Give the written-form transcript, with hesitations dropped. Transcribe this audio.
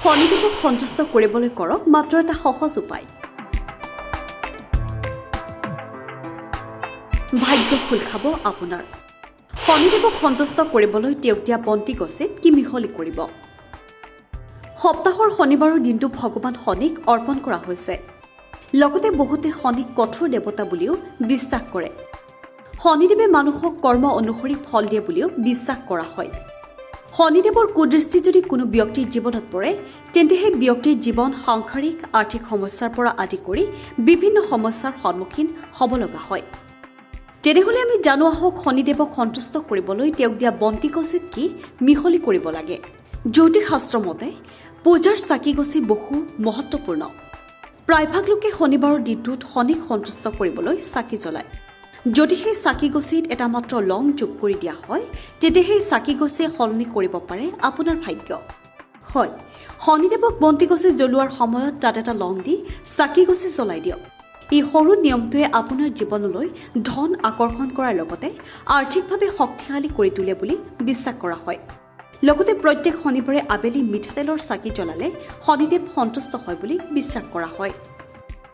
শনিদেৱক সন্তুষ্ট কৰিবলৈ কৰক মাত্ৰ এটা সহজ উপায়। ভাগ্য খোল খাব আপোনাৰ। শনিদেৱক সন্তুষ্ট কৰিবলৈ তেওঁক দিয়া বন্তি গছিত কি মিহলি কৰিব? সপ্তাহৰ শনিবাৰৰ দিনটো ভগৱান শনিক অৰ্পণ কৰা হৈছে। লগতে বহুতে শনিক কঠোৰ দেৱতা বুলিও বিশ্বাস কৰে। শনিদেৱে মানুহক কৰ্ম অনুসৰি ফল দিয়ে বুলিও বিশ্বাস কৰা হয়। শনিদেৱৰ কুদৃষ্টি যদি কোনো ব্যক্তিৰ জীৱনত পৰে, তেন্তে সেই ব্যক্তিৰ জীৱন সাংসাৰিক, আৰ্থিক সমস্যাৰ পৰা আদি কৰি বিভিন্ন সমস্যাৰ সন্মুখীন হ'ব লগা হয়। তেনেহ'লে আমি জানো আহক, শনিদেৱক সন্তুষ্ট কৰিবলৈ তেওঁক দিয়া বন্তি গছিত কি মিহলি কৰিব লাগে। জ্যোতিষ শাস্ত্ৰ মতে পূজাৰ চাকি গছি বহু মহত্বপূৰ্ণ। প্ৰায়ভাগ লোকে শনিবাৰৰ দিনটোত শনিক সন্তুষ্ট কৰিবলৈ চাকি জ্বলায়। যদি সেই চাকি গছিত এটা মাত্ৰ লং যোগ কৰি দিয়া হয়, তেতিয়া সেই চাকি গছিয়ে সলনি কৰিব পাৰে আপোনাৰ ভাগ্য। হয়, শনিদেৱক বন্তি গছি জ্বলোৱাৰ সময়ত তাত এটা লং দি চাকি গছি জ্বলাই দিয়ক। এই সৰু নিয়মটোৱে আপোনাৰ জীৱনলৈ ধন আকৰ্ষণ কৰাৰ লগতে আৰ্থিকভাৱে শক্তিশালী কৰি তোলে বুলি বিশ্বাস কৰা হয়। লগতে প্ৰত্যেক শনিবাৰে আবেলি মিঠাতেলৰ চাকি জ্বলালে শনিদেৱ সন্তুষ্ট হয় বুলি বিশ্বাস কৰা হয়।